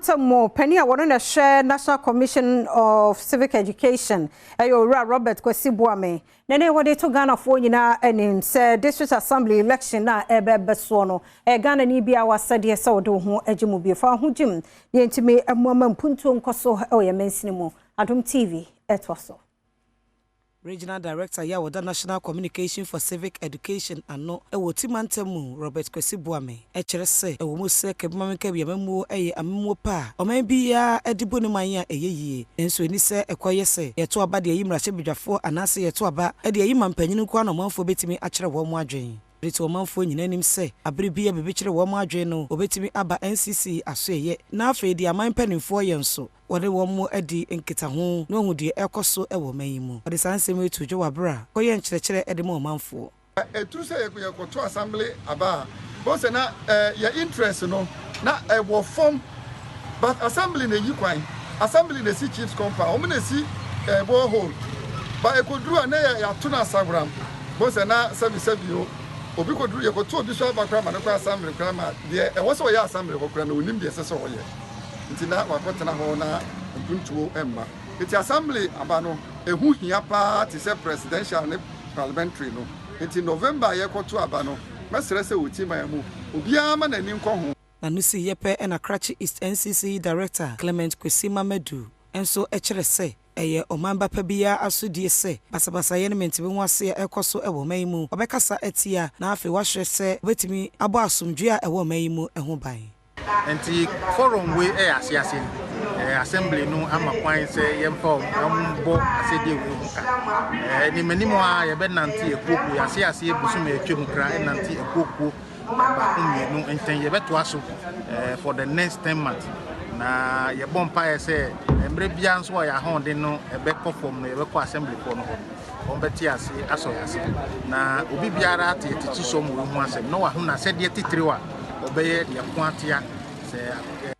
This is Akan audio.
Mantam mu panin a wɔno na ɛhwɛ National Commission of Civic Education, ɛyɛ Owura Robert Kwasi Boame, na ne wɔde to Ghanafoɔ nyinaa anim sɛ District Assembly election a ɛbɛbɛ soɔ no, ɛyɛ Ghana ni bi a wasɛdeɛ sɛ wɔde wo ho agye mu bi fa ho gyim deɛ ntumi mmoama mpuntuo nkɔ so ɛwɔ yɛn mansini mu. Adom TV ɛtoa so. Regional Director yi a wɔda National Communication for Civic Education ano wɔ Oti Mantam mu, Robert Kwasi Boame, kyerɛ sɛ ɛwɔ mu sɛ Kabimamenkabi amammuo yɛ amammuo pa a ɔman biara de bu ne man a ɛyɛ yie, nanso ɛnni sɛ ɛkɔyɛ sɛ yɛto aba de ayi mmarahyɛbadwafoɔ anaasɛ yɛto aba de ayi mampanyin nko ara na ɔmanfoɔ bɛtumi akyerɛ wɔn adwene. De to ɔmanfoɔ nyinaa anim sɛ abere bi a biribi kyerɛ wɔn adwene no, wɔbɛtumi aba NCC asoɛyɛ na afei deɛ aman mpanimfoɔ yɛ nso, wɔde wɔn adi nkitaho na wɔahu deɛ ɛrekɔ so wɔ ɔman yi mu. Wɔde saa nsɛm yi to dwa wɔ abere a kɔyɛ nkyerɛkyerɛ de ma ɔmanfoɔ. Ɛturu sɛ yɛkɔto assembly aba a, bɔn sɛ na yɛ interest no na ɛwɔ fam, but assembly na eyi kwan, assembly na esi CHPS compound, wɔn na esi borehole ba ekoduru a na yɛ yɛato no asaworam. Bɔn sɛ na sɛbi sɛbi o, obi koduru, yɛkɔto obi so aba koraa ma no kɔ assembly koraa ma deɛ ɛwɔ sɛ ɔyɛ assembly hɔ koraa na onim deɛ ɛsɛ sɛ ɔyɛ, nti na wakɔtena hɔ na mpuntuo mma. Nti assembly aba no ehu hia paa te sɛ presidential ne parliamentary no. Nti November a yɛkɔto aba no, mɛsrɛ sɛ wɔ man mu obiara ma n'ani nkɔ ho. Na no si yɛ pɛ ɛna Krachi East NCC Director Clement Kwesi Mamadu nso kyerɛ sɛ ɛyɛ ɔman ba pa biara asodie sɛ basabasayɛ no mentumi ho ase a ɛkɔ so wɔ ɔman yi mu, ɔbɛkasa atia na afei wahwɛ sɛ wobɛtumi abɔ asomdwe a ɛwɔ ɔman yi mu ho ban. Nti forum wei ɛyɛ asease no, assembly no ama kwan sɛ yɛmfa ɔmo bɔ asɛdeɛ wei ho ka. Anim anim a yɛbɛnante akuokuo, yɛase aseɛ bosom a atwa mu kra, ɛnante akuokuo baako mmienu nkyɛn. Yɛbɛtoa so for the next 10 months na yɛbɔ mpaeɛ sɛ mmerɛ biara nso a yɛahoɔden no ɛbɛkɔ fam no, yɛbɛkɔ assembly foɔ no hɔ, wɔn bɛte ase asɔ yɛ ase na obi biara ate yɛtete sɔm wɔ ho asɛm na waho n'asɛdeɛ titiriw a ɔbɛyɛ deɛ ko atea sɛ.